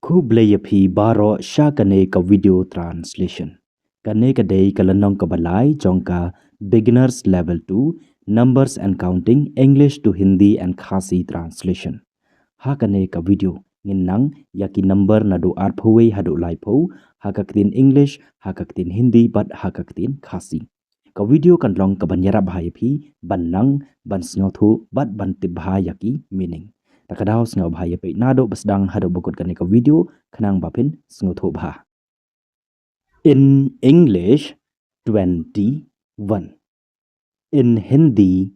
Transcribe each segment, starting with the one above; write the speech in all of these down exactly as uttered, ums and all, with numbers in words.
Khublei ïa phi baroh sha kane ka video translation. Kane ka dei ka lynnong kaba lai jong ka Beginners Level two, Numbers and Counting, English to Hindi and Khasi translation. Ha kane ka video ngin nang ïa ki number naduh arphew wei haduh laiphew, ha ka ktien English, ha ka ktien Hindi bad ha ka ktien Khasi. Ka video kan long kaban ïarap bha ïa phi ban nang, ban sngewthuh bad ban tip bha ïa ki meaning. Ta ka daw sngewbha ïa phi naduh ba sdang haduh ba kut kane ka video khnang ba phin sngewthuh bha. In English, twenty-one. In Hindi,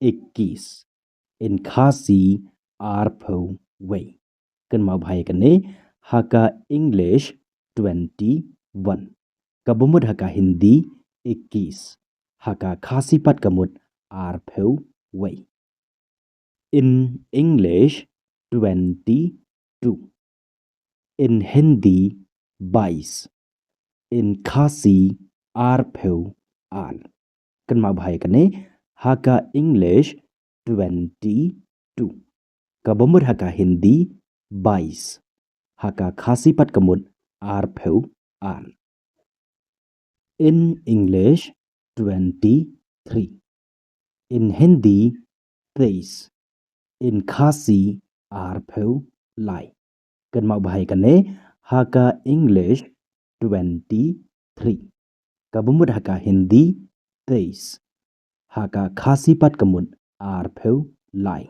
ikkis. In Khasi, arphew wei. Kynmaw bha ïa kane, ha ka English, twenty-one. Kaba mut ha ka Hindi, ikkis. Ha ka Khasi pat ka mut, arphew wei. In English, twenty-two. In Hindi, bais. In Khasi, arphew ar. Kynmaw bha ïa kane, ha ka English, twenty-two. Kaba mut ha ka Hindi, bais. Ha ka Khasi pat ka mut, arphew ar. In English, twenty-three. In Hindi, teis. In Khasi, arphew lai. Kynmaw bha ïa kane, ha ka English, twenty-three. Kaba mut ha ka Hindi, teis. Ha ka Khasi pat ka mut, arphew lai.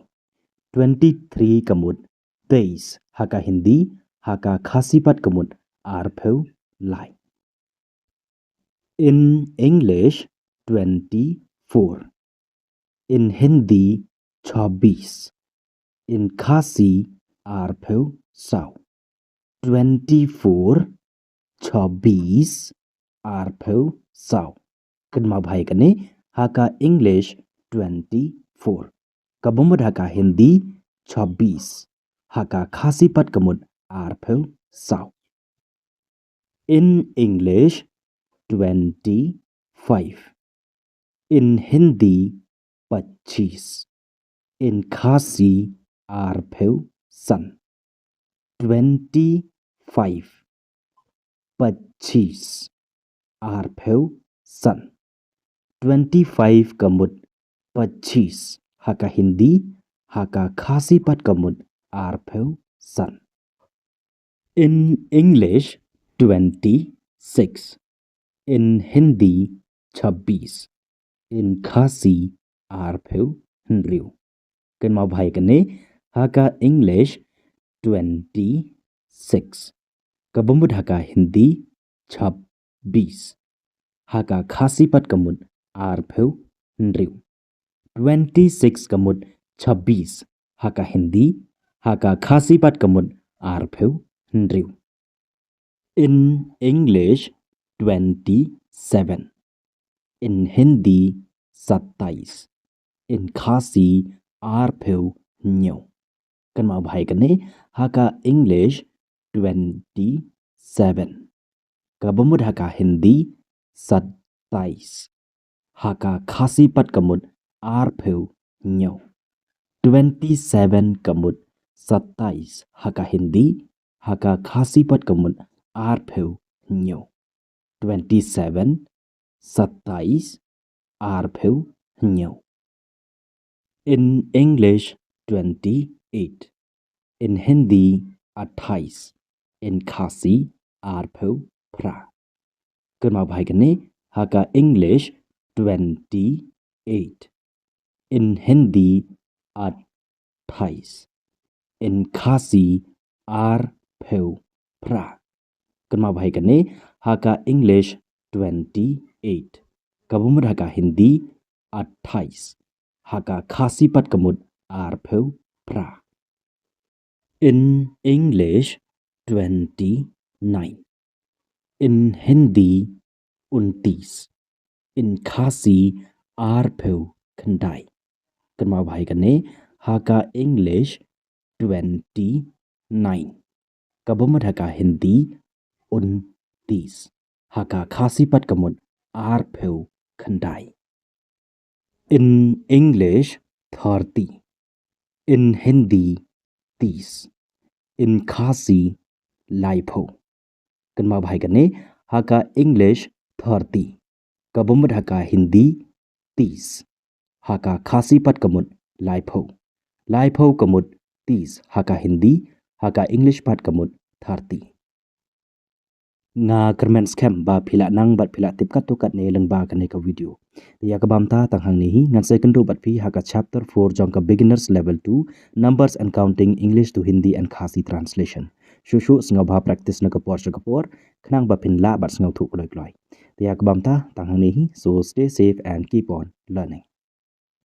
Twenty-three ka mut, teis. Ha ka Hindi, ha ka Khasi pat ka mut, arphew lai. In English, twenty-four. In Hindi, chobis. In Khasi, arphew saw. Twenty-four, chobis, arphew saw. Kynmaw bha ïa kane, ha ka English, twenty-four. Kaba mut ha ka Hindi, chobis. Ha ka Khasi pat ka mut, arphew saw. In English, twenty-five. In Hindi, pachis. In Khasi, arphew san. Twenty-five. Pachis. Arphew san. Twenty-five ka mut pachis ha ka Hindi, ha ka Khasi pat ka mut arphew san. In English, twenty-six. In Hindi, chobis. In Khasi, arphew hynriew. Kynmaw bha ïa kane, ha ka English, twenty-six. Kaba mut ha ka Hindi, chobis. Ha ka Khasi pat ka mut arphew hynriew. Twenty-six ka mut chobis ha ka Hindi, ha ka Khasi pat ka mut arphew hynriew. In English, twenty-seven. In Hindi, satais. In Khasi, arphew hynñiew. Kynmaw bha ïa kane, ha ka English, twenty-seven. Kaba mut ha ka Hindi, satais. Ha ka Khasi pat ka mut arphew hynñiew. Twenty-seven ka mut satais ha ka Hindi, ha ka Khasi pat ka mut arphew hynñiew. Twenty-seven, satais, arphew hynñiew. In English, twenty-eight. In Hindi, athais. In Khasi, arphew phra. Kynmaw bha ïa kane, ha ka English, twenty-eight. In Hindi, athais. In Khasi, arphew phra. Kynmaw bha ïa kane, ha ka English, twenty-eight. Kaba mut ha ka Hindi, athais. Ha ka Khasi pat ka mut arphew phra. In English, twenty-nine. In Hindi, untis. In Khasi, arphew khyndai. Kynmaw bha ïa kane, ha ka English, twenty-nine. Kaba mut ha ka Hindi, untis. Ha ka Khasi pat ka mut arphew khyndai. In English, thirty. In Hindi, tis. In Khasi, laiphew. Kynmaw bha ïa kane, ha ka English thirty. Kaba mut ha ka Hindi tis. Ha ka Khasi pat ka mut laiphew. Laiphew ka mut tis ha ka Hindi, ha ka English pat ka mut thirty. Nga kyrmen skhem ba phi la nang bad phi la tip katto katne lyngba kane ka video. Te ïa kaba mynta tang hangne hi, ngan sa ïakynduh bad phi ha ka chapter four jong ka beginners level two, numbers and counting, English to Hindi and Khasi translation. Shuh shuh sngewbha practice na ka por sha ka por, khnang ba phin lah bad sngewthuh kloi kloi. Te ïa kaba mynta tang hangne hi, so stay safe and keep on learning.